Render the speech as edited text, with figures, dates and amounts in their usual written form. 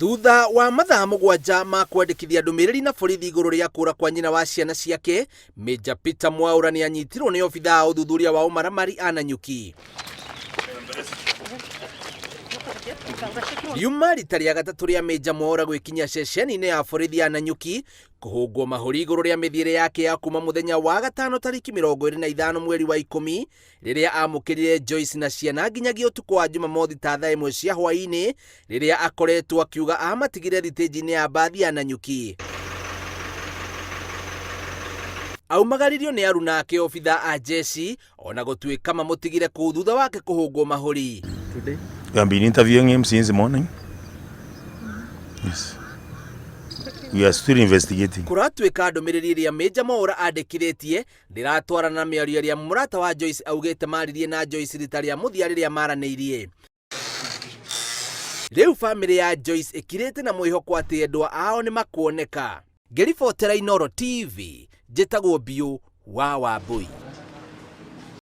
Thutha wa mathaa mũgwanja ma kwandĩkithia ndũmĩrĩri na borithi igũrũ rĩa kũra kwa nyina wa ciana ciake, Major Peter Mwaura nĩ anyitirwo nĩ obithaa a ũthuthuria wa ũmaramari a Nanyuki. Riuma rita rĩa gatatũ rĩa Major Mwaura gwĩkinyia ceceni-inĩ ya borithi ya Nanyuki kũhũngwo mahũri igũrũ rĩa mĩthiĩre yake ya kuma mũthenya wa gatano tarĩki 25 mweri wa ikũmi rĩrĩa amũkĩrire Joyce na ciana nginyagia ũtukũ wa Jumamothi ta thaa ĩmwe cia hwaĩ-inĩ rĩrĩa akoretwo akiuga amatigire thitĩnji-inĩ ya mbathi ya Nanyuki. Aumagaririo nĩ aruna ake obithaa a jeshi ona gũtuĩka mamũtigire kũu thutha wake kũhũngwo mahũri. Today? We have been interviewing him since morning. Yes. We are still investigating. Kũratuĩka ndũmĩrĩri ĩrĩa Major Mwaura andĩkithĩtie ndĩratwarana na mĩario ĩrĩa mũrata wa Joyce augĩte maririe na Joyce rita rĩa mũthia rĩrĩa maranĩirie. Rĩu famĩlĩ ya Joyce ĩkirĩte na mwĩhoko atĩ endwa ao nĩ makuoneka. Ngĩribotera Inooro TV, njĩtagwo Mbiũ wa Wambui.